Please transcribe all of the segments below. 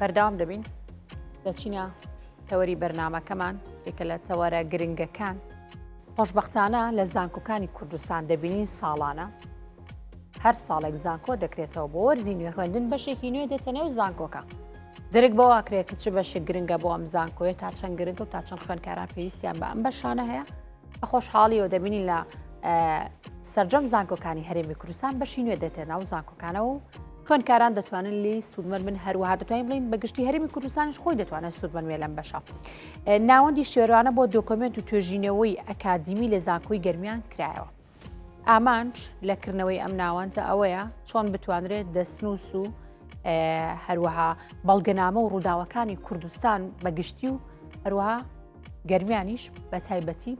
بەردەوام دەبین دەچینە تەوەری بەرنمەکەمان یەکە لە تەوەرە گرنگەکان خۆشببختانە لە زانکۆکانی کوردستان دەبینین ساڵانە هەر ساڵێک زانکۆ دەکرێتەوە بۆ وەرزی نوێ خوێندن بەشێکی نوێ دێتە نێو زانکۆکە درک بەوە ئەکرێت کە چ بەشێک گرنگە بۆ ئەم زانکۆیە تا چەند گرنگە و تا چەند خوێندکاران پێویستیان بە ئەم بەشانە هەیە بە خۆشحاڵیەوە دەبینین لە سەرجەم زانکۆکانی هەرێمی کوردستان بەشی نوێ دێتە ناو زانکۆکانەوە و خوێندکاران دەتوانن لی سوودمەند بن هەروەها دەتوانین بڵین بە گشتی هەرێمی کوردستانیش خۆی دەتوانێت سوودمەند بێ لەم بەشە ناوەندی شێروانە بۆ دۆکۆمنت و توێژینەوەی ئەکادیمی لە زانکۆی گەرمیان کرایەوە ئامانج لە کردنەوەی ئەم ناوەندە ئەوەیە چۆن بتوانرێت دەستنووس و هەروەها بەڵگەنامە و ڕووداوەکانی کوردستان بە گشتی و هەروەها گەرمیانیش بە تایبەتی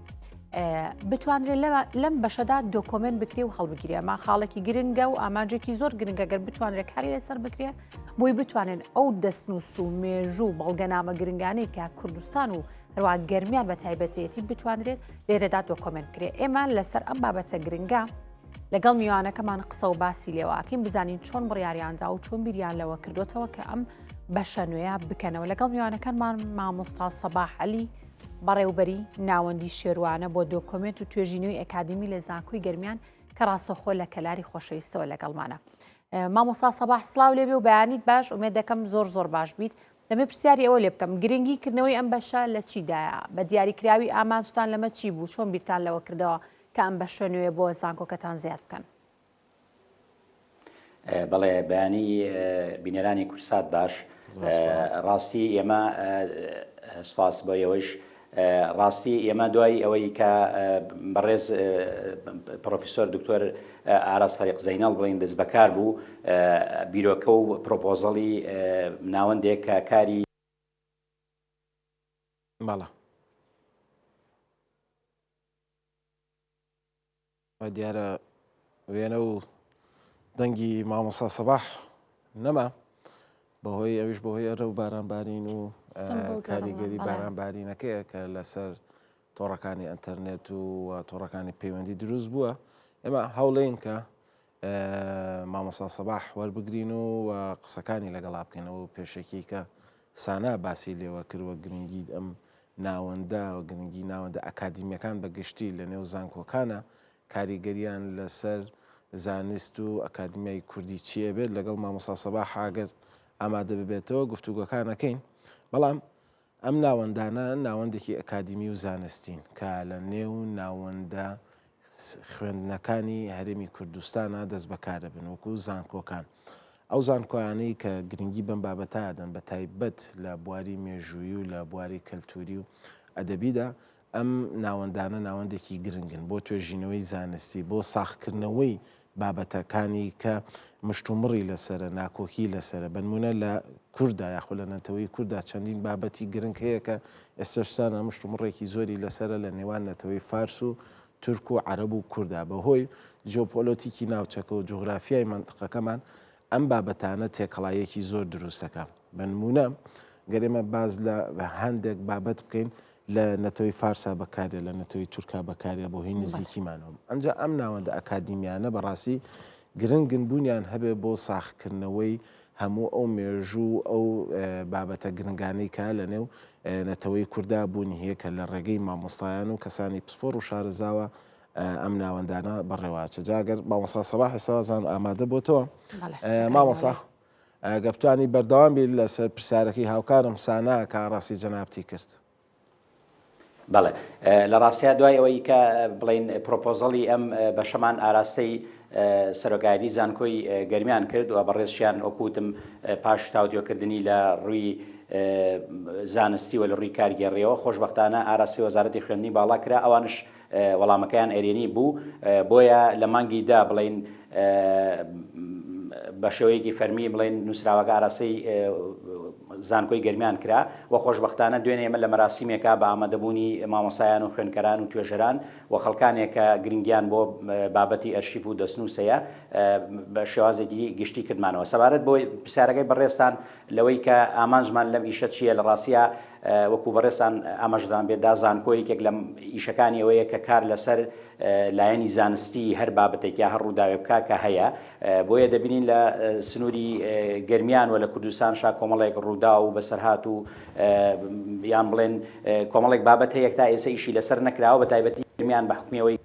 بتوانرێت لەم بەشەدا دۆکۆمنت بکرێ و هەڵبگیرێ ئەمە خاڵێکی گرنگە و ئامانجێکی زۆر گرنگە گەر بتوانرێت کاری لەسەر بکرێ بۆی بتوانن ئەو دەستنووس و مێژوو و بەڵگەنامە گرنگانەی کە کوردستان و هەروە گەرمیان بە تایبەتێتی بتوانرێت لێرەدا دۆکۆمنت بکرێ ئێمە لەسەر ئەم بابەتە گرنگە لەگەڵ میوانەکەمان قسە و باسی لێواکەین بزانین چۆن بڕیاریاندا و چۆن بیریان لەوە کردوتەوە کە ئەم بەشە نوێیە بکەنەوە لەگەڵ میوانەکانمان مامۆستا سەباح عەلی بەڕێوبەری ناوەندی شێروانە بۆ دۆکۆمێنت و توێژینەوەی ئەکادیمی لە زانکۆی گەرمیان کە ڕاستەخۆ لە کەلاری خۆشەویستەوە لەگەڵمانە. مامۆستا سەباح سڵاو لێبێ و بەیانیت باش ئومێد دەکەم زۆر زۆر باش بیت دەمێ پرسیاری ئەوە لێ بکەم گرنگی کردنەوەی ئەم بەشە لە چیدایە بە دیاریکراوی ئامانجتان لەمە چی بوو چۆن بیرتان لەوە کردەوە کە ئەم بەشە نوێ بۆ زانکۆکەتان زیاد بکەن؟ بەڵێ بەیانی بینەرانی کوردسات باش ڕاستی ئێمە سپاس بۆ ئێوەیش ڕاستی ئێمە دوای ئەوەی کە بەڕێز پرۆفیسۆر دکتۆر ئاراس فەریق زەینەڵ بڵین دەست بەکار بوو بیرۆکە و پرۆپۆزەڵی ناوەندێک کە کاری بەڵێ دیارە وێنە و دەنگی مامۆسا سەباح نەما بەهۆی ئەویش بەهۆی ئەرە و بارانبارین و کاریگەری بارانبارینەکەیە کە لەسەر تۆڕەکانی ئەتەرنێت و تۆڕەکانی پەیوەندی دروست بووە ئێمە هەوڵین کە مامۆسا سەباح وەربگرین و قسەکانی لەگەڵا بکەینەوە و پێشەکی کە سانا باسی لێوە کرد وە گرنگی ئەم ناوەندە و گرنگی ناوەندە ئەکادیمیەکان بە گشتی لە نێو زانکۆکانە کاریگەریان لەسەر زانست و ئەکادیمیای کوردی چی ئەبێت لەگەڵ مامۆسا سەباح ئەگەر ئامادە ببێتەوە گفتوگۆکان ئەکەین بەڵام ئەم ناوەندانە ناوەندێکی ئەکادیمی و زانستین کە لە نێو ناوەندە خوێندنەکانی هەرێمی کوردستانا دەست بەکارەبن وەکو زانکۆکان. ئەو زانکۆیانەی کە گرنگی بەم بابەتە ئەدەن بە تایبەت لە بواری مێژوویی و لە بواری کەلتوری و ئەدەبیدا ئەم ناوەندانە ناوەندێکی گرنگن بۆ توێژینەوەی زانستی بۆ ساغکردنەوەی بابەتەکانی کە مشتومڕی لەسەرە، ناکۆکی لەسەرە، بەنموونە لە کورددا یاخۆ لە نەتەوەی کورددا چەندین بابەتی گرنگ هەیە کە ئێستەش سانا مشتومڕێکی زۆری لەسەرە لە نێوان نەتەوەی فارس و تورک و عەرەب و کوردا بەهۆی جیۆپۆلۆتیکی ناوچەکە و جوغرافیای مەنتقەکەمان ئەم بابەتانە تێکەڵاییەکی زۆر دروست دەکا. بەنموونە گەر ئێمە باس لە هەندێک بابەت بکەین لە نەتەوەی فارسا بەکاریە لە نەتەوەی تورکا بەکاریە بۆ هی نزیکیمانەوە ئەنجا ئەم ناوەندە ئەکادیمیانە بەڕاستی گرنگن بوونیان هەبێ بۆ ساخکردنەوەی هەموو ئەو مێژوو و ئەو بابەتە گرنگانەی کە لە نێو نەتەوەی کوردا بوونی هەیە کە لە ڕێگەی مامۆستایان و کەسانی پسپۆڕ و شارەزاوە ئەم ناوەندانە بەڕێوەچێت جا گەر مامۆستا سەباح ئێستا وازانم ئامادە بۆتەوە مامۆستا گەر بتوانی بەردەوام بیت لەسەر پرسیارەکەی هاوکارم سانا کە ئاڕاستەی جەنابتی کرد. بەڵێ لە ڕاستیا دوای ئەوەی کە بڵێین پرۆپۆزەڵی ئەم بەشەمان ئاراستەی سەرۆکایەتی زانکۆی گەرمیان کرد و بەڕێزشیان وەکو وتم پاش تاوتوێکردنی لە ڕووی زانستی و لە ڕووی کارگێڕیەوە خۆشبەختانە ئاراستەی وەزارەتی خوێندنی باڵا کرا ئەوانش وەڵامەکەیان ئەرێنی بوو، بۆیە لە مانگی دە بڵێین بە شێوەیەکی فەرمی بڵێین نووسراوەکە ئاراستەی زانکۆی گەرمیان کرا و خۆشبەختانە دوێنێ ئێمە لە مەراسیمێکا بە ئامادەبوونی مامۆستایان و خوێندکەران و توێژەران و خەڵکانێک کە گرنگیان بۆ بابەتی ئەرشیف و دەستنووس هەیە بە شێوازێکی گشتی کردمانەوە. سەبارەت بۆ پرسیارەکەی بەڕێزتان لەوەی کە ئامانجمان لەم ئیشە چییە لە ڕاستیا. وەکو بەڕێزتان ئاماژەتان پێ دا زانکۆ یەکێک لە ئیشەکانی ئەوەیە کە کار لەسەر لایەنی زانستی هەر بابەتێک یا هەر ڕووداوێک بکا کە هەیە بۆیە دەبینین لە سنووری گەرمیان و لە کوردستان شا کۆمەڵێک ڕووداو و بەسەرهات و یان بڵێن کۆمەڵێک بابەت هەیە تا ئێستا ئیشی لەسەر نەکراوە بە تایبەتی گەرمیان بە حکومی ئەوەی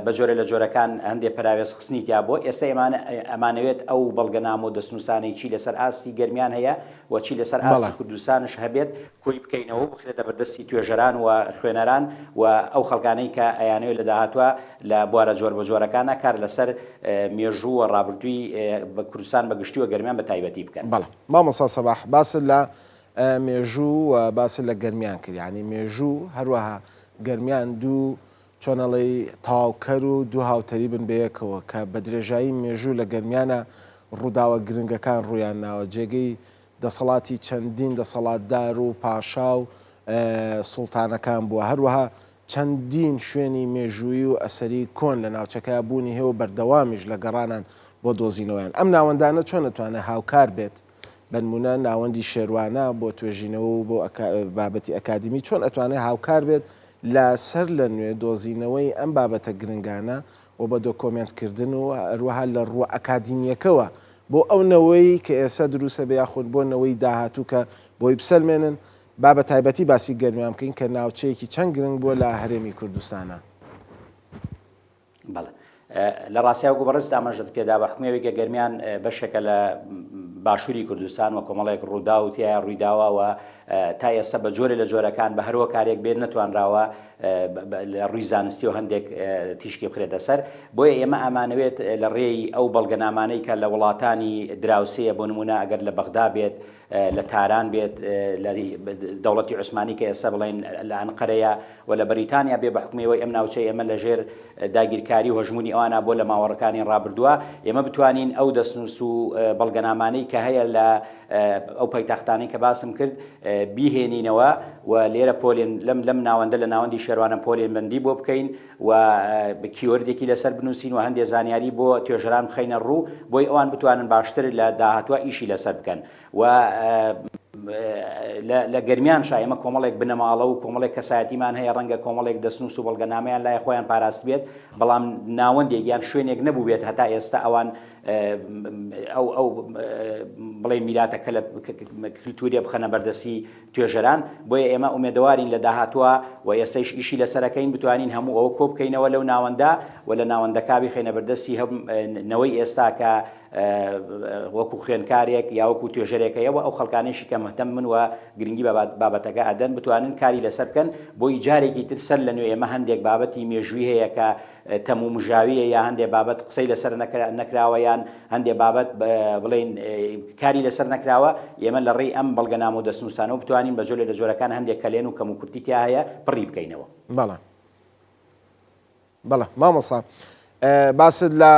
بە جۆرێ لە جۆرەکان هەندێ پەراوێز خستنی تیا بووە، ئێستا ئێمە ئەمانەوێت ئەو بەڵگەنامە و دەستنووسانەی چی لەسەر ئاستی گەرمیان هەیە و چی لەسەر ئاستی کوردستانش هەبێت کۆی بکەینەوە و بخرێتە بەردەستی توێژەران و خوێنەران و ئەو خەڵکانەی کە ئەیانەوێت لە داهاتووە لە بوارە جۆربەجۆرەکانا کار لەسەر مێژوو و ڕابردووی کوردستان بە گشتی و گەرمیان بە تایبەتی بکەن. بەڵێ مامۆستا سەباح باست لە مێژوو و باست لە گەرمیان کرد یانی مێژوو هەروەها گەرمیان دوو چۆن ئەڵێی تەواوکەر و دوو هاوتەریبن بەیەکەوە کە بە درێژایی مێژوو لە گەرمیانا ڕووداوە گرنگەکان ڕوویان ناوە جێگەی دەسەڵاتی چەندین دەسەڵاتدار و پاشا و سوڵتانەکان بووە هەروەها چەندین شوێنی مێژوویی و ئەسەری کۆن لە ناوچەکە بوونی هەیە و بەردەوامیش لە گەڕانان بۆ دۆزینەوەیان ئەم ناوەندانە چۆن ئەتوانێت هاوکار بێت بەنمونە ناوەندی شێروانە بۆ توێژینەوە و بۆ بابەتی ئەکادیمی چۆن ئەتوانێت هاوکار بێت لە سەر لە نوێ دۆزینەوەی ئەم بابەتە گرنگانە و بە دۆکۆمێنت کردن و هەروەها لە ڕووە ئەکادیمییەکەوە بۆ ئەو نەوەی کە ئێستا دروستە بێ یاخود بۆ نەوەی داهاتوو کە بۆی بسەلمێنن با بە تایبەتی باسی گەرمیان بکەین کە ناوچەیەکی چەند گرنگ بووە لە هەرێمی کوردستانا. بەڵێ. لە ڕاستیا وەکو بەڕێزت ئاماژەت پێدا بە حوکمی ئەوەی کە گەرمیان بەشێکە لە باشووری کوردستان و کۆمەڵێک ڕووداو تیایا ڕوویداوە و تا ئێستا بە جۆرێ لە جۆرەکان بە هەر هۆکارێک بێت نەتوانراوە لە ڕووی زانستی و هەندێک تیشکی بخرێتە سەر بۆیە ئێمە ئامانەوێت لە ڕێی ئەو بەڵگەنامانەی کە لە وڵاتانی دراوسێیە بۆ نمونە ئەگەر لە بەغدا بێت لە تاران بێت، لە دەوڵەتی عوسمانی کە ئێستا بڵێین لە ئەنقەرەیە و لە بەریتانیا بێ بە حوکمی ئەوەی ئەم ناوچەی ئێمە لە ژێر داگیرکاری و هەژموونی ئەوانە بۆ لە ماوەڕەکانی ڕابردووە ئێمە بتوانین ئەو دەستنووس و بەڵگەنامانەی کە هەیە لە ئەو پایتەختانەی کە باسم کرد بیهێنینەوە و لێرە پۆلێن لەم لەم ناوەندە لە ناوەندی شێروانە پۆلێنبەندی بۆ بکەین و keyword ێکی لەسەر بنووسین و هەندێ زانیاری بۆ توێژەران بخەینە ڕوو بۆی ئەوان بتوانن باشتر لە داهاتووە ئیشی لەسەر بکەن و لە گەرمیانشا ئێمە کۆمەڵێک بنەماڵە و کۆمەڵێک کەسایەتیمان هەیە ڕەنگە کۆمەڵێک دەستنووس و بەڵگەنامەیان لای خۆیان پاراستبێت بەڵام ناوەندێک یان شوێنێک نەبووبێت هەتا ئێستا ئەوان ئەو ئەو بڵێ میراتە کە لە کللتوریە بخەنە بەردەستی توێژەران، بۆیە ئێمە ئومێدەوارین لە داهاتووا و ئێستەیش ئیشی لەسەر ئەکەین بتوانین هەموو ئەوە کۆبکەینەوە لەو ناوەندە و لە ناوەندەکا بیخەینە بەردەستی هەم نەوەی ئێستا کە وەکو خوێندکارێک یا وەکو توێژەرێک هەیە و ئەو خەڵکانەیشی کە مهتەمن و گرنگی بە بابەتەکە ئەدەن بتوانن کاری لەسەر بکەن بۆی جارێکی تر سەر لە نوێ ئێمە هەندێک بابەتی مێژووی هەیە کە تەمومژاوییە یا هەندێ بابەت قسەی لەسەر نەکراوە یان هەندێ بابەت بڵێین کاری لەسەر نەکراوە، ئێمە لە ڕێی ئەم بەڵگەنامە و دەستنووسانەوە بتوانین بە جۆرێ لە جۆرەکان هەندێک کەلێن و کەموکورتی تیا هەیە پڕی بکەینەوە. بەڵێ بەڵێ مامۆستا باست لە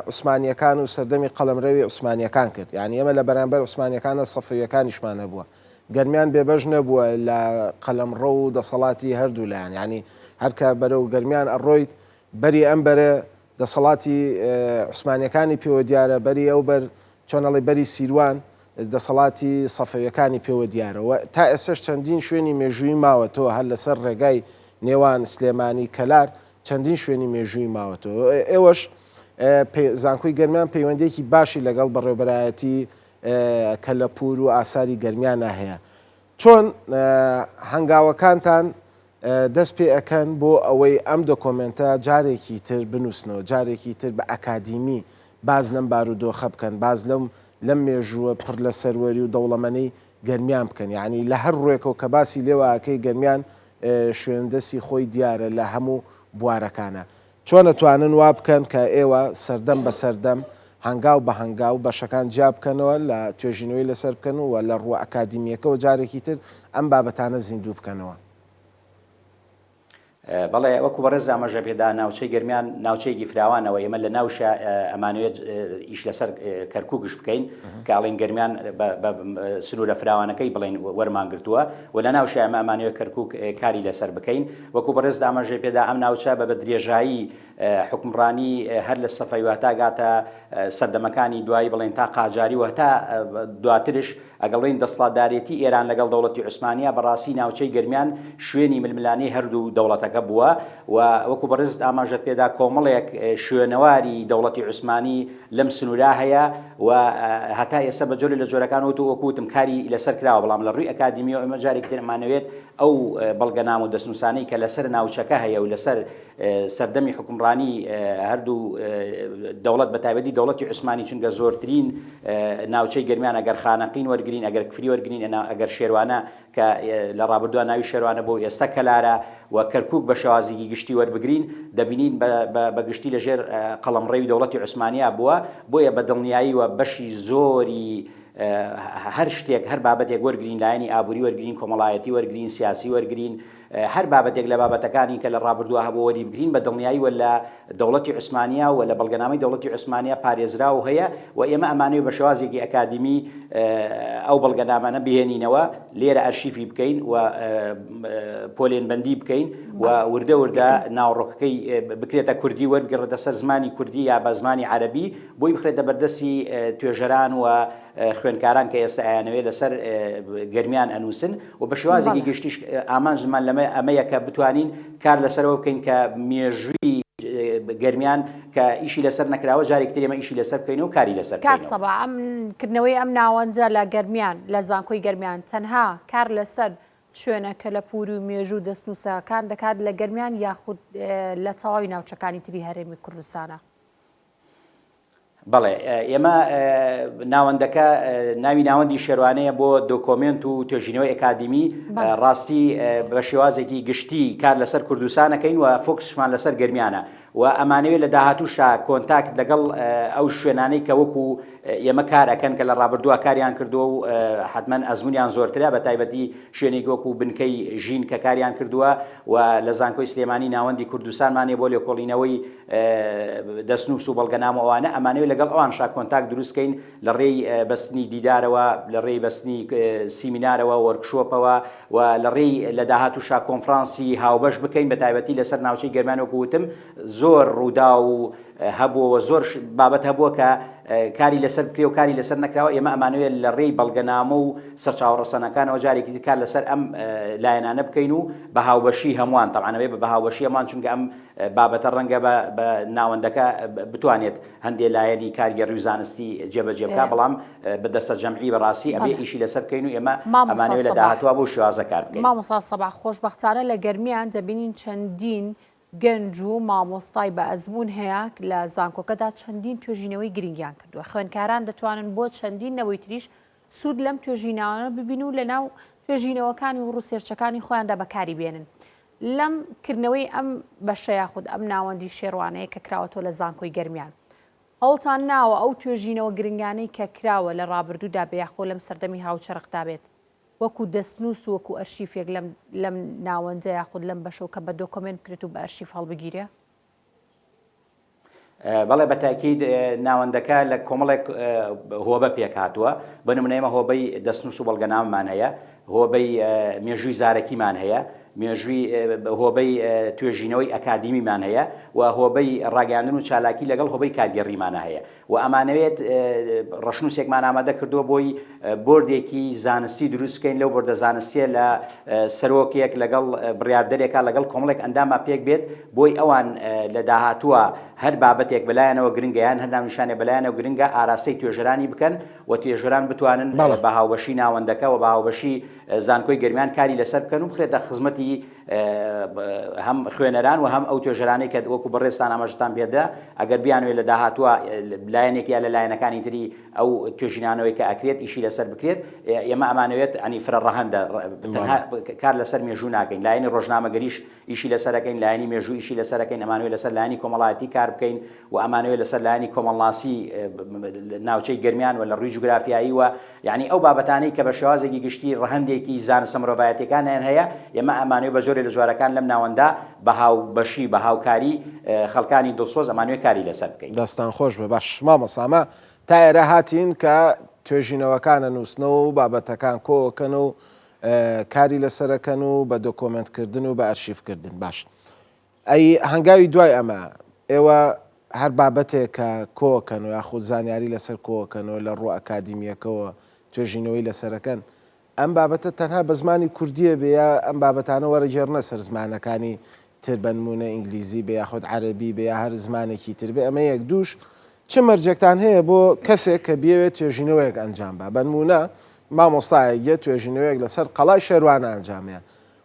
عوسمانییەکان و سەردەمی قەڵەمرەوی عوسمانییەکان کرد یانی ئێمە لە بەرامبەر عوسمانییەکانە سەفەوییەکانیشمان هەبووە گەرمیان بێبەش نەبووە لە قەلەمڕەو و دەسەڵاتی هەردوو لایەن، یانی هەر کە بەرەو گەرمیان ئەڕۆیت بەری ئەم بەرە دەسەڵاتی عوسمانیەکانی پێوە دیارە، بەری ئەو بەر چۆن ئەڵێی بەری سیروان دەسەڵاتی سەفەویەکانی پێوە دیارە و تا ئێستەش چەندین شوێنی مێژوویی ماوەتەوە هەر لەسەر ڕێگای نێوان سلێمانی کەلار چەندین شوێنی مێژوویی ماوەتەوە ئێوەش زانکۆی گەرمیان پەیوەندیەکی باشی لەگەڵ بەڕێوبەرایەتی کەلەپوور و ئاساری گەرمیانا هەیە چۆن هەنگاوەکانتان دەست پێ ئەکەن بۆ ئەوەی ئەم دۆکۆمێنتە جارێکی تر بنووسنەوە جارێکی تر بە ئەکادیمی باز لەم بارودۆخە بکەن باز لەم لەم مێژووە پڕ لە سەروەری و دەوڵەمەنەی گەرمیان بکەن یعنی لە هەر ڕوێکەوە کە باسی لێوە ئەکەی گەرمیان شوێندەسی خۆی دیارە لە هەموو بوارەکانە چۆن ئەتوانن وا بکەن کە ئێوە سەردەم بە سەردەم، هەنگاو بە هەنگاو بەشەکان جیا بکەنەوە، لە توێژینەوەی لەسەر بکەن و لە ڕووە ئەکادیمییەکەوە جارێکی تر ئەم بابەتانە زیندوو بکەنەوە؟ بەڵێ وەکو بەڕێز ئاماژە پێدا ناوچەی گەرمیان ناوچەیەکی فراوانەوە ئێمە لە ناوشە ئەمانەوێت ئیش لەسەر کەرکووکش بکەین کە ئەڵێن گەرمیان بە سنوورە فراوانەکەی بڵێن وەرمان گرتووە و لە ناوشە ئەمە ئەمانەوێت کەرکووک کاری لەسەر بکەین وەکو بەڕێز ئاماژەی پێدا ئەم ناوچە بە بە درێژایی حوکمڕانی هەر لە سەفەوی هەتا گاتە سەردەمەکانی دوایی بڵێن تا قاجاری و هەتا دواترش ئەگەڵ بڵێین دەسڵاتدارێتی ئێران لەگەڵ دەوڵەتی عوسمانیا بەڕاستی ناوچەی گەرمیان شوێنی ململانێی هەردوو دەوڵەتەکە بووە و وەکو بەڕێزت ئاماژەت پێدا کۆمەڵێک شوێنەواری دەوڵەتی عوسمانی لەم سنوورا هەیە و هەتا ئێستا بە جۆرێ لە جۆرەکان وتو وەکو وتم کاری لەسەر کراوە بەڵام لە ڕووی ئەکادیمیەوە ئێمە جارێکی تر ئەمانەوێت ئەو بەڵگەنامە و دەستنووسانەی کە لەسەر ناوچەکە هەیە و لەسەر سەردەمی حوکمڕانی هەردوو دەوڵەت بە تایبەتی دەوڵەتی عوسمانی چونکە زۆرترین ناوچەی گەرمیان ئەگەر خانەقین وەرگین ئەگەر کفری وەرگین ئەگەر شێروانە کە لە ڕابردووە ناوی شێروانە بۆ ئێستا کەلارە و کەرکک بە شێوازێکی گشتی وەربگرین دەبینین بە گشتی لەژێر قەڵەمڕەوی دەوڵەتی عوسمانیا بووە بۆیە بە دڵنیایی و بەشی زۆری هەر شتێک هەر بابەتێک وەرگین لایەنی ئابووری وەرگین کۆمەڵایەتی وەرگین سیاسی وەرگین هەر بابەتێک لە بابەتەکانی کە لە ڕابردووە هەبووە وەریبگرین بە دڵنیاییوە لە دەوڵەتی عوسمانیا و لە بەڵگەنامەی دەوڵەتی عوسمانیا پارێزراو هەیە و ئێمە ئەمانەوێ بە شێوازێکی ئەکادیمی ئەو بەڵگەنامانە بهێنینەوە لێرە ئەرشیفی بکەین و پۆلێنبەندی بکەین و وردە وردە ناوەڕۆکەکەی بکرێتە کوردی وەربگەڕێتە سەر زمانی کوردی یا بە زمانی عەرەبی بۆی بخرێتە بەردەستی توێژەران و خوێندکاران کە ئێستا ئەیانەوێت لەسەر گەرمیان ئەنووسن و بە شێوازێکی گشتیش ئامانجمان لەمە ئەمەیە کە بتوانین کار لەسەرەوە بکەین کە مێژووی گەرمیان کە ئیشی لەسەر نەکراوە جارێک تر ئێمە ئیشی لەسەر بکەین و کاری لەسەر کاک سەبا ئەم کردنەوەی ئەم ناوەندە لە گەرمیان لە زانکۆی گەرمیان تەنها کار لەسەر شوێنە کەلەپوری و مێژوو و دەستنووسەکان دەکات لە گەرمیان یاخود لە تەواوی ناوچەکانی تری هەرێمی کوردستانە؟ بەڵێ ئێمە ناوەندەکە ناوی ناوەندی شێروانەیە بۆ دۆکۆمێنت و توێژینەوەی ئەکادیمی ڕاستی بە شێوازێکی گشتی کار لەسەر کوردستانەکەین و فۆکسشمان لەسەر گەرمیانە و ئەمانەوێت لە داهاتووشا کۆنتاکت لەگەڵ ئەو شوێنانەی کە وەکو ئێمە کار ئەکەن کە لە ڕابردووە کاریان کردووە و حتمما ئەزمونیان زۆرترە بە تایبەتی شوێنێکی وەکو بنکەی ژین کە کاریان کردووە و لە زانکۆی سلێمانی ناوەندی کوردستانمانێ بۆ لێکۆڵینەوەی دەستنووس و بەڵگەنامە و ئەوانە، ئەمانەوێت لەگەڵ ئەوانشا کۆنتاکت دروست کەین لە ڕێی بەستنی دیدارەوە، لە ڕێی بەستنی سیمینارەوە، وۆرکشۆپەوە و لە ڕێی لە داهاتووشا کۆنفرانسی هاوبەش بکەین بە تایبەتی لەسەر ناوچەی گەرمیان وەکو وتم زۆر ڕووداو هەبووە و زۆر بابەت هەبووە کە کاری لەسەر بکرێ و کاری لەسەر نەکراوە، ئێمە ئەمانەوێت لە ڕێی بەڵگەنامە و سەرچاوە ڕەسەنەکانەوە جارێکی تر کار لەسەر ئەم لایەنانە بکەین و بە هاوبەشی هەمووان، تەبعەن ئەبێ بە هاوبەشی هەمووان چونکە ئەم بابەتە ڕەنگە بە ناوەندەکە بتوانێت هەندێ لایەنی کارگێڕی و زانستی جێبەجێ بکات، بەڵام بە دەستەجەمعی بەڕاستی ئەبێ ئیشی لەسەر بکەین و ئێمە ئەمانەوێت لە داهاتووە بەو شێوازە کار بکەین. مامۆستا سەباح، خۆشبەختانە لە گەرمیان دەبینین چەندین گەنج و مامۆستای بە ئەزموون هەیە لە زانکۆکەدا چەندین توێژینەوەی گرنگیان کردووە، خوێندکاران دەتوانن بۆ چەندین نەوەی تریش سوود لەم توێژینەوانە ببین و لەناو توێژینەوەکانی و ڕوسێرچەکانی خۆیاندا بەکاری بێنن. لەم کردنەوەی ئەم بەشە یاخود ئەم ناوەندی شێروانەیە کە کراوەتەوە لە زانکۆی گەرمیان هەوڵتان ناوە ئەو توێژینەوە گرنگانەی کە کراوە لە ڕابردوودا بێ یاخۆ لەم سەردەمی هاوچەرخدا بێت وەکو دەستنووس و وەکو ئەرشیفێک لەم لەم ناوەندە یاخود لەم بەشەو کە بە دۆکۆمێنت بکرێت و بە ئەرشیف هەڵبگیرێ؟ بەڵێ بە تاکید ناوەندەکە لە کۆمەڵێک هۆبە پێکهاتووە بە نمونە ئێمە هۆبەی دەستنووس و بەڵگەنامەمان هەیە هۆبەی مێژووی زارەکیمان هەیە مێژووی هۆبەی توێژینەوەی ئەکادیمیمان هەیە و هۆبەی ڕاگەیاندن و چالاکی لەگەڵ هۆبەی کارگێڕیمانە هەیە و ئەمانەوێت ڕەشنووسێکمان ئامادە کردووە بۆی بۆردێکی زانستی دروست بکەین لەو بۆردە زانستیە لە سەرۆکێک لەگەڵ بڕیاردەرێکا لەگەڵ کۆمەڵێک ئەنداما پێک بێت بۆی ئەوان لە داهاتووە هەر بابەتێک بەلایەنەوە گرنگە یان هەر ناونیشانێ بەلایەنەوە گرنگە ئاراستەی توێژەرانی بکەن و توێژەران بتوانن بە هاوبەشی ناوەندەکە و بە هاوبەشی زانکۆی گەرمیان کاری لەسەر بکەن و بخرێتە خزمەتی هەم خوێنەران و هەم ئەو توێژەرانەی کە وەکو بەڕێزتان ئاماژەتان پێدا ئەگەر بیانەوێت لە داهاتووە لایەنێک یا لە لایەنەکانی تری ئەو توێژینانەوەی کە ئەکرێت ئیشی لەسەر بکرێت ئێمە ئەمانەوێت ئەنی فرە ڕەهەندە تەنها کار لەسەر مێژوو ناکەین لایەنی ڕۆژنامەگەریش ئیشی لەسەرەکەین لایەنی مێژوو ئیشی لەسەرەکەین ئەمانەوێت لەسەر لایەنی کۆمەڵایەتی کار بکەین و ئەمانەوێت لەسەر لایەنی کۆمەڵناسی ناوچەی گەرمیان و لە ڕووی جوگرافیایی و یانی ئەو بابەتانەی کە بە شێوازێکی گشتی ڕەهەندێکی زانستە مرۆڤایەتیەکانیان هەیە، ئێمە ئەمانەوێت بە جۆرێ. جۆرێ لە جۆرەکان لەم ناوەندە بە هاوبەشی، بە هاوکاری خەڵکانی دڵسۆز ئەمانەوێ کاری لەسەر بکەین. دەستان خۆش بێ. باش مامۆستا ئەمە تا ئێرە هاتین کە توێژینەوەکان ئەنووسنەوە و بابەتەکان کۆ ئەکەن و کاری لەسەر ئەکەن و بە دۆکۆمێنت کردن و بە ئەرشیف کردن. باش ئەی هەنگاوی دوای ئەمە ئێوە هەر بابەتێک کە کۆ ئەکەنەوە یاخود زانیاری لەسەر کۆ ئەکەنەوە لە ڕووە ئەکادیمییەکەوە توێژینەوەی لەسەر ئەکەن ئەم بابەتە تەنها بە زمانی کوردییە بێ یا ئەم بابەتانە وەرەگێڕنە سەر زمانەکانی تر بە نموونە ئینگلیزی بێ یاخود عەرەبی بێ یا هەر زمانێکی تر بێ ئەمە یەک دووش چ مەرجێکتان هەیە بۆ کەسێک کە بیەوێت توێژینەوەیەک ئەنجام با بە نموونە مامۆستایەک یە توێژینەوەیەک لەسەر قەڵای شێروانە ئەنجامەیە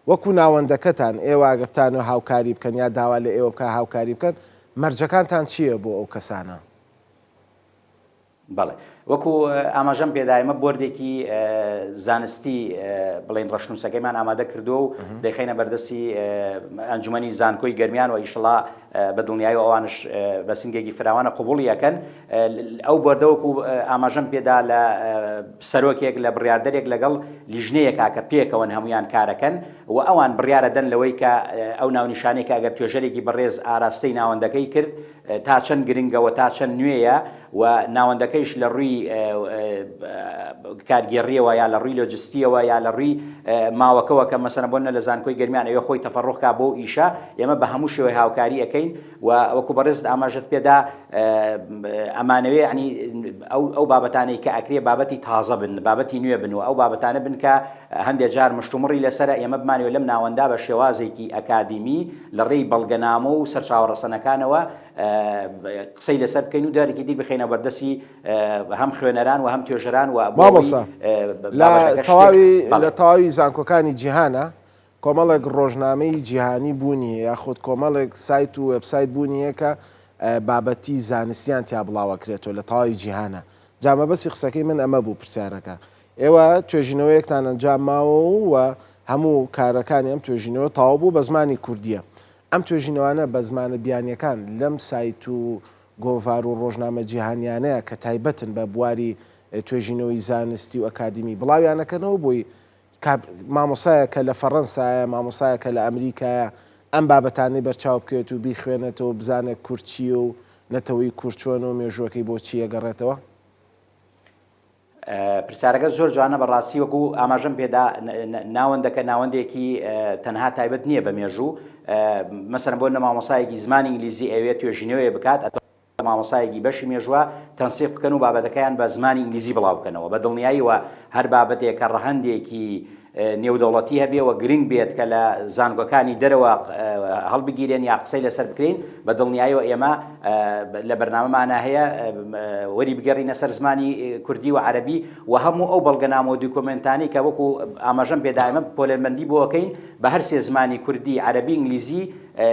وەکو ناوەندەکەتان ئێوە ئەگەر بتانەوێت هاوکاری بکەن یا داوا لە ئێوە بکا هاوکاری بکەن مەرجەکانتان چییە بۆ ئەو کەسانە؟ بەڵێ وەکو ئاماژەم پێدا ئێمە بۆردێکی زانستی بڵێن ڕەشنووسەکەیمان ئامادە کردووە و دەیخەینە بەردەستی ئەنجومەنی زانکۆی گەرمیان و ئیشڵا بە دڵنیایی و ئەوانش بە سنگێکی فراوانە قوبوڵی ئەکەن ئەو بۆردە وەکو ئاماژەم پێدا لە سەرۆکێک لە بڕاردەرێک لەگەڵ لیژنەیەکا کە پێکەوەن هەمویان کارەکەن و ئەوان بڕیارە دەن لەوەی کە ئەو ناونیشانەی کە ئەگەر توێژەرێکی بەڕێز ئاراستەی ناوەندەکەی کرد تا چەند گرنگە و تا چەند نوێیە و ناوەندەکەیش لە ڕووی کارگێڕییەوە یا لە ڕووی لۆجستییەوە یا لە ڕووی ماوەکەوە کە مەسەلەن بۆ نمونە لە زانکۆی گەرمیان ئەوێ خۆی تەفەڕوغ کا بۆ ئیشە ئێمە بە هەموو شێوەی هاوکاری ئەکەین و وەکو بەڕێزت ئاماژەت پێدا ئەمانەوێ یعنی ئەو ئەو بابەتانەی کە ئەکرێ بابەتی تازە بن بابەتی نوێ بن و ئەو بابەتانە بن کە هەندێک جار مشتومڕی لەسەرە ئێمە بمانەوێ لەم ناوەندا بە شێوازێکی ئەکادیمی لە ڕێی بەڵگەنامە و سەرچاوە ڕەسەنەکانەوە قسەی لەسەر بکەین و جارێکی دی بخەینە بەردەستی هەم خوێنەران و هەم توێژەران و مامۆستا لە تەواوی لە تەواوی زانکۆکانی جیهانە کۆمەڵێک ڕۆژنامەی جیهانی بوونی هەیە یاخود کۆمەڵێک سایت و وێبسایت بوونی هەیە کە بابەتی زانستیان تیا بڵاوەکرێتەوە لە تەواوی جیهانە جا مەبەستی قسەکەی من ئەمە بوو پرسیارەکە ئێوە توێژینەوەیەکتان ئەنجام ماوە و هەموو کارەکانی ئەم توێژینەوە تەواو بوو بە زمانی کوردییە. ئەم توێژینەوانە بە زمانە بیانییەکان لەم سایت و گۆڤار و ڕۆژنامە جیهانیانەیە کە تایبەتن بە بواری توێژینەوەی زانستی و ئەکادیمی بڵاویانەکەنەوە بۆی کاب مامۆستایەک کە لە فەڕەنسایە، مامۆستایەک کە لە ئەمریکایە ئەم بابەتانەی بەرچاو بکەوێت و بیخوێنێتەوە و بزانێت کورد چییە و نەتەوەی کورد چۆنە و مێژووەکەی بۆ چی ئەگەڕێتەوە؟ پرسیارەکە زۆر جوانە بەڕاستی وەکو ئاماژەم پێدا ناوەندەکە ناوەندێکی تەنها تایبەت نییە بە مێژوو مەسەرەن بۆ نە مامۆسایەکی زمانی ئینگلیزی ئەوێت توێژینەوەیە بکات مامۆسایەکی بەشی مێژوە تەنسیق بکەن و بابەتەکەیان بە زمانی ئینگلیزی بڵاو بکەنەوە بە دڵنیاییەوە هەر بابەتێک کە ڕەهەندێکی نێودەوڵەتی هەبێ و گرنگ بێت کە لە زانکۆکانی دەرەوە هەڵبگیرێن یا قسەی لەسەر بکرین، بە دڵنیایەوە ئێمە لە بەرنامەمانا هەیە وەری بگێڕینە سەر زمانی کوردی و عەرەبی و هەموو ئەو بەڵگەنامە و دیکۆمێنتانەی کە وەکو ئاماژەم پێدا ئێمە پۆلێنبەندی بۆ ئەکەین بە هەر سێ زمانی کوردی، عەرەبی، ئینگلیزی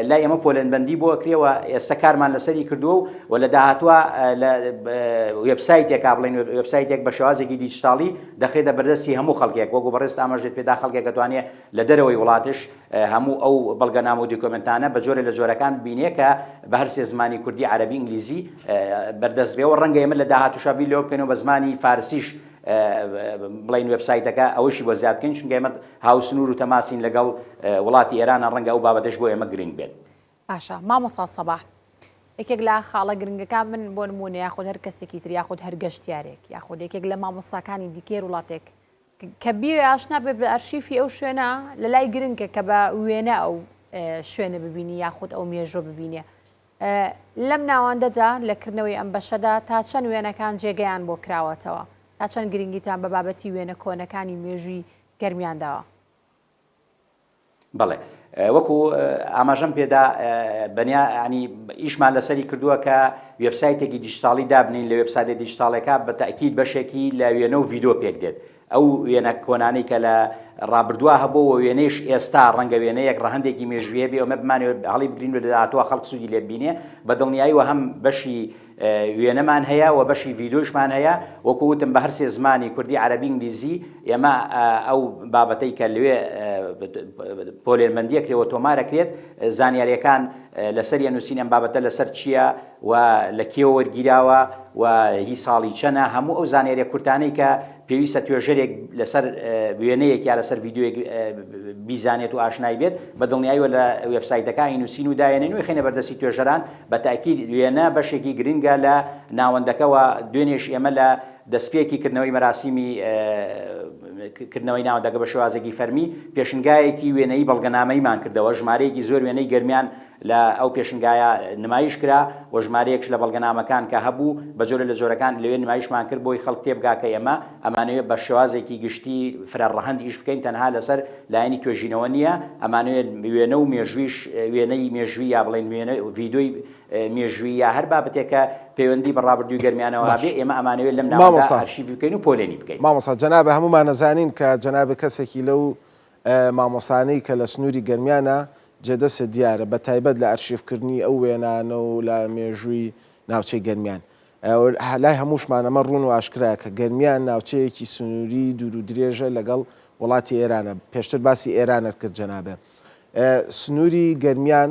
لای ئێمە پۆلێنبەندی بۆ ئەکرێ و ئێستا کارمان لەسەری کردووە و و لە داهاتووە لە وێبسایتێکا بڵێین وێبسایتێک بە شێوازێکی دیجیتاڵی دەخرێتە بەردەستی هەموو خەڵکێک، وەکو بەڕێزت ئاماژەت پێدا خەڵکێک ئەتوانێ لە دەرەوەی وڵاتش هەموو ئەو بەڵگەنامە و دیکۆمێنتانە بە جۆرێ لە جۆرەکان ببینێ کە بە هەر سێ زمانی کوردی، عەرەبی، ئینگلیزی بەردەست بێ و ڕەنگە ئێمە لە داهاتووشا بیر لەوە بکەینەوە بە زمانی فارسیش بڵێین وێبسایتەکە ئەوەیشی بۆ زیاد بکەین چونکە ئێمە هاوسنوور و تەماسین لەگەڵ وڵاتی ئێرانە ڕەنگە ئەو بابەتەش بۆ ئێمە گرنگ بێت. باشە مامۆستا سەباح یەکێک لە خاڵە گرنگەکان من بۆ نمونە یاخود هەر کەسێکی تر یاخود هەر گەشتیارێک یاخود یەکێک لە مامۆستاکانی دیکەی وڵاتێک کە بیەوێ ئاشنا بێت بە ئەرشیفی ئەو شوێنە لە لای گرنگە کە بە وێنە ئەو شوێنە ببینی یاخود ئەو مێژوە ببینێ لەم ناوەندەدا لە کردنەوەی ئەم بەشەدا تا چەند وێنەکان جێگەیان بۆ کراوەتەوە تا چەند گرنگیتان بە بابەتی وێنە کۆنەکانی مێژووی گەرمیان داوە؟ بەڵێ وەکو ئاماژەم پێدا بەنیا ینی ئیشمان لەسەری کردووە کە وێبسایتێکی دیجیتاڵی دابنین لە وێبسایتە دیجیتاڵەکە بە تاکیید بەشێکی لە وێنە و ڤیدۆ پێک دێت ئەو وێنە کۆنانەی کە لە ڕابردووە هەبوو و وێنەیش ئێستا ڕەنگە وێنەیەک ڕەهەندێکی مێژوویە بێ ئەمە بمانەوێت هەڵی بگرین و لە داهاتووە خەڵک سوودی لێ ببینێ بە دڵنیایی و هەم بەشی وێنەمان هەیە و بەشی ڤیدۆیشمان هەیە، وەکو وتم بە هەرسێ زمانی کوردی، عەرەبی، ئینگلیزی، ئێمە ئەو بابەتەی کە لەوێ پۆلێنبەندی ئەکرێ و تۆمار ئەکرێت، زانیارییەکان لەسەری ئەنووسین ئەم بابەتە لەسەر چییە و لە کێوە وەرگیراوە و هی ساڵی چەنە، هەموو ئەو زانیارییە کورتانەی کە پێویستە توێژەرێک لەسەر وێنەیەک یا لەسەر ڤیدیۆیەک بیزانێت و ئاشنای بێت، بە دڵنیاییەوە لە وێبسایتەکە ئەینووسین و دایەنێین و ئەیخەینە بەردەستی توێژەران، بە تەئکید وێنە بەشێکی گرنگە لە ناوەندەکە و دوێنێش ئێمە لە دەستپێکی کردنەوەی مەراسیمی کردنەوەی ناوەندەکە بە شێوازێکی فەرمی پێشنگایەکی وێنەیی بەڵگەنامەییمان کردەوە، ژمارەیەکی زۆر وێنەی گەرمیان لە ئەو پێشنگایە نمایش کرا و ژمارەیەکش لە بەڵگەنامەکان کە هەبوو بە جۆرێ لە جۆرەکان لەوێ نمایشمان کرد بۆی خەڵک تێبگا کە ئێمە ئەمانەوێ بە شێوازێکی گشتی فرە ڕەهەند ئیش بکەین تەنها لەسەر لایەنی توێژینەوە نییە ئەمانەوێ وێنە و مێژوویش وێنەی مێژووی یا بڵێین وێنە ڤیدۆی مێژووی یا هەر بابەتێک کە پەیوەندی بە ڕابردووی گەرمیانەوە باش هەبێ ئێمە ئەمانەوێ لەم ناوەندە مامۆستا ئەرشیفی بکەین و پۆلێنی بکەین. مامۆستا جەنابت هەموومان ئەزانین کە جەنابت کەسێکی لەو مامۆستانەی کە لە سنووری گەرمیانە جێدەستت دیارە بە تایبەت لە ئەرشیفکردنی ئەو وێنانە و لە مێژووی ناوچەی گەرمیان. لای هەمووشمان ئەمە ڕوون و ئاشکرایە کە گەرمیان ناوچەیەکی سنووری دوور و درێژە لەگەڵ وڵاتی ئێرانە. پێشتر باسی ئێرانت کرد جەنابێ. سنووری گەرمیان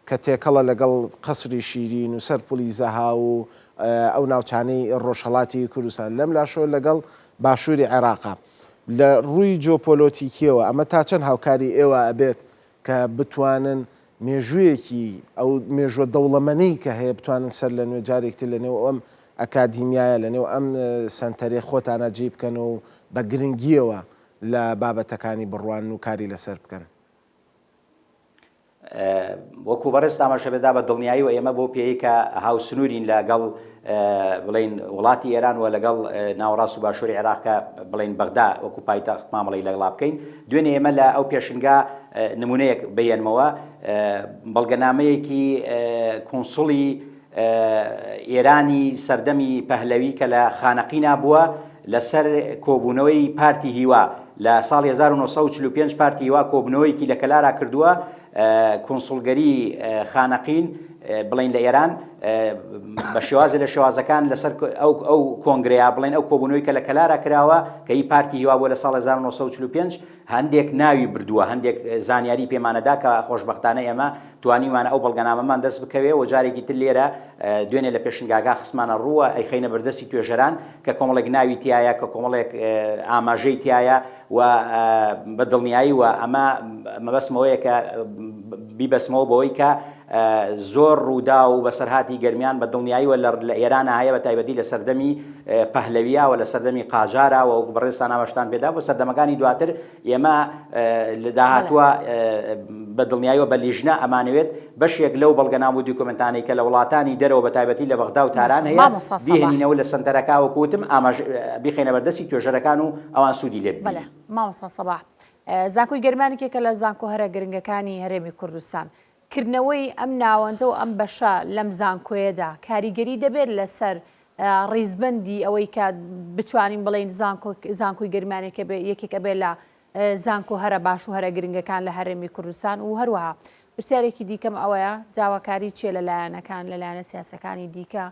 کە تێکەڵە لەگەڵ قەسری شیرین و سەر پڵی زەهاو و ئەو ناوچانەی ڕۆژهەڵاتی کوردستان، لەم لاشەوە لەگەڵ باشووری عێراقە. لە ڕووی جۆپۆلۆتیکییەوە ئەمە تا چەند هاوکاری ئێوە ئەبێت کە بتوانن مێژوویەکی ئەو مێژووە دەوڵەمەنەی کە هەیە بتوانن سەر لە نوێ جارێکی تر لە نێو ئەم ئەکادیمیایە لە نێو ئەم سەنتەرەی خۆتانا جێی بکەنەوە و بە گرنگییەوە لە بابەتەکانی بڕوانن و کاری لەسەر بکەن؟ وەکو بەڕێزت ئاماژە پێدا بە دڵنیاییەوە ئێمە بەو پێیەی کە هاوسنوورین لەگەڵ بڵێین وڵاتی ئێران و لەگەڵ ناوەڕاست و باشووری عێراق کە بڵێین بەغدا وەکو پایتەخت مامەڵەی لەگەڵا بکەین دوێنێ ئێمە لە ئەو پێشنگا نمونەیەک بهێنمەوە بەڵگەنامەیەکی کونسوڵی ئێرانی سەردەمی پەهلەوی کە لە خانەقینا بووە لەسەر کۆبوونەوەی پارتی هیوا لە ساڵی 1945 پارتی هیوا کۆبوونەوەیەکی لە کەلارا کردووە کونسوڵگەری خانەقین بڵین لە ئێران بە شێوازێ لە شێوازەکان لەسەر ئەو ئەو کۆنگرەیە بڵێن ئەو کۆبوونەوەی کە لە کەلارا کراوە کە ئی پارتی هیوا بووە لە ساڵ 1945 هەندێک ناوی بردووە، هەندێک زانیاری پێمانەدا کە خۆشبەختانە ئێمە توانیومانە ئەو بەڵگەنامەمان دەست بکەوێ و جارێکی تر لێرە دوێنێ لە پێشنگاگا خستمانە ڕوو و ئەیخەینە بەردەستی توێژەران کە کۆمەڵێک ناوی تیایە، کە کۆمەڵێک ئاماژەی تیایە و بە دڵنیایی و ئەمە مەبەستم ئەوەیە کە بیبەستمەوە بەوەی کە زۆر ڕووداو و بەسەرهاتی گەرمیان بە دڵنیاییەوە لە ئێرانا هەیە بە تایبەتی لە سەردەمی پەهلەویا و لە سەردەمی قاجارا و وەکو بەڕێزتان ئاماژەتان پێدا بۆ سەردەمەکانی دواتر ئێمە لە داهاتووە بە دڵنیاییەوە بە لیژنە ئەمانەوێت بەشێک لەو بەڵگەنامە و دیکۆمێنتانەی کە لە وڵاتانی دەرەوە بە تایبەتی لە بەغدا و تاران هەیە بیهێنینەوە لە سەنتەرەکە وەکو وتم ئاماژ بیخەینە بەردەستی توێژەرەکان و ئەوان سوودی لێ ببینن. مامۆستا سەباح، زانکۆی گەرمیان یەکێکە لە زانکۆ هەرە گرنگەکانی هەرێمی کوردستان. کردنەوەی ئەم ناوەندە و ئەم بەشە لەم زانکۆیەدا کاریگەری دەبێت لەسەر ڕیزبەندی ئەوەی کە بتوانین بڵێین زانکۆی گەرمیان یەکێک ئەبێ لە زانکۆ هەرە باش و هەرە گرنگەکان لە هەرێمی کوردستان و هەروەها پرسیارێکی دیکەم ئەوەیە داواکاری چیە لە لایەنەکان لە لایەنە سیاسەکانی دیکە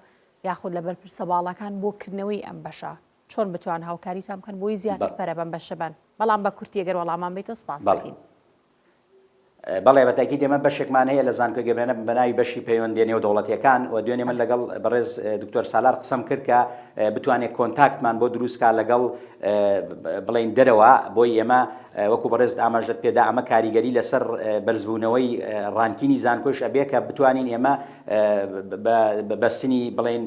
یاخود لە بەرپرسە باڵاکان بۆ کردنەوەی ئەم بەشە چۆن بتوان هاوکاریتان بکەن بۆی زیاتر پەرە بەم بەشە بەن بەڵام بە کورتی گەر وەڵامان بیتە سپاس دەکەین. بەڵێ بە تاکید ئێمە بەشێکمان هەیە لە زانکۆی گەرمیان بە ناوی بەشی پەیوەندیە نێودەوڵەتیەکان و دوێنێ من لەگەڵ بەڕێز دکتۆر سالار قسەم کرد کە بتوانێت کۆنتاکتمان بۆ دروست کا لەگەڵ بڵێین دەرەوە بۆی ئێمە وەکو بەڕێزت ئاماژەت پێدا ئەمە کاریگەری لەسەر بەرزبوونەوەی ڕانکینی زانکۆیش ئەبێ کە بتوانین ئێمە بە بەستنی بڵێین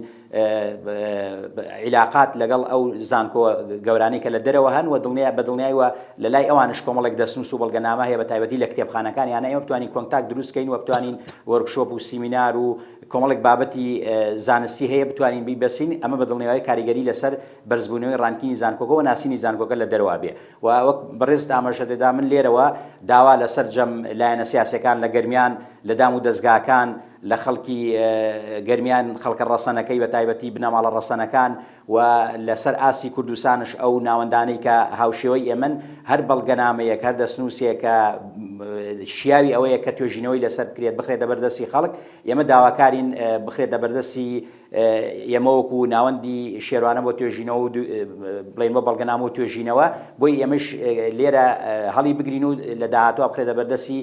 عیلاقات لەگەڵ ئەو زانکۆ گەورانەی کە لە دەرەوە هەن و دڵنیا بە دڵنیای وە لە لای ئەوانش کۆمەڵێک دەستنووس و بەڵگەنامە هەیە بە تایبەتی لە کتێبخانەکان یانە ئێمە بتوانین contact دروست کەین و بتوانین workshop و سیمینار و کۆمەڵێک بابەتی زانستی هەیە بتوانین بیبەسین ئەمە بە دڵنیایی کاریگەری لەسەر بەرزبوونەوەی ranking ی زانکۆکە و ناسینی زانکۆکە لە دەرەوە بێ و وەک بەڕێزت ئاماژە دەدا من لێرەوە داوا لە سەرجەم لایەنە سیاسەکان لە گەرمیان لە دام و دەزگاکان لە خەڵکی گەرمیان، خەڵکە ڕەسەنەکەی بە تایبەتی بنەماڵە ڕەسەنەکان و لە سەر ئاستی کوردستانش ئەو ناوەندانەی کە هاوشێوەی ئێمەن هەر بەڵگەنامەیەک، هەر دەستنووسێک کە شیاوی ئەوەیە کە توێژینەوەی لەسەر بکرێت بخرێتە بەردەستی خەڵک، ئێمە داواکارین بخرێتە بەردەستی ئێمە وەکو ناوەندی شێروانە بۆ توێژینەوە و بڵێن بۆ بەڵگەنامە و توێژینەوە بۆی ئێمەش لێرە هەڵی بگرین و لە داهاتوە بخرێتە بەردەستی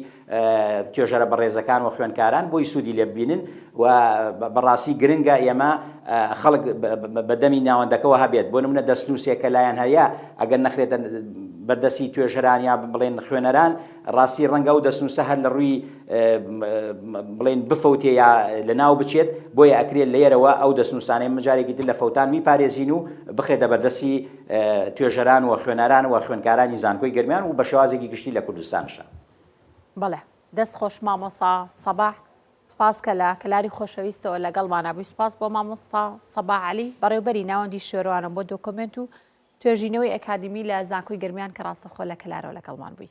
توێژەرە بەڕێزەکان و خوێندکاران بۆی سوودی لێ ببینن و بەڕاستی گرنگە ئێمە خەڵک بە دەمی ناوەندەکەوە هەبێت بۆ نمونە دەستنووسێک کە لایەن هەیە ئەگەر نەخرێتە بەردەستی توێژەران یا بڵێن خوێنەران ڕاستی ڕەنگە ئەو دەستنووسە هەر لە ڕووی بڵێن بفەوتێ یا لە ناو بچێت بۆیە ئەکرێت لێرەوە ئەو دەستنووسانەی مجارێکی تر لە فەوتان بیپارێزین و بخرێتە بەردەستی توێژەران و خوێنەران و خوێندکارانی زانکۆی گەرمیان و بە شێوازێکی گشتی لە کوردستانشا. بەڵێ دەست خۆش مامۆسا سەباح سپاس کە لە کەلاری خۆشەویستەوە لەگەڵمانا بووی سپاس بۆ مامۆستا سەباح عەلی بەڕێوبەری ناوەندی شێروانە بۆ دۆکۆمێنت و توێژینەوەی ئەکادیمی لە زانکۆی گەرمیان کە ڕاستەخۆ لە کەلارەوە لەگەڵمان بووی.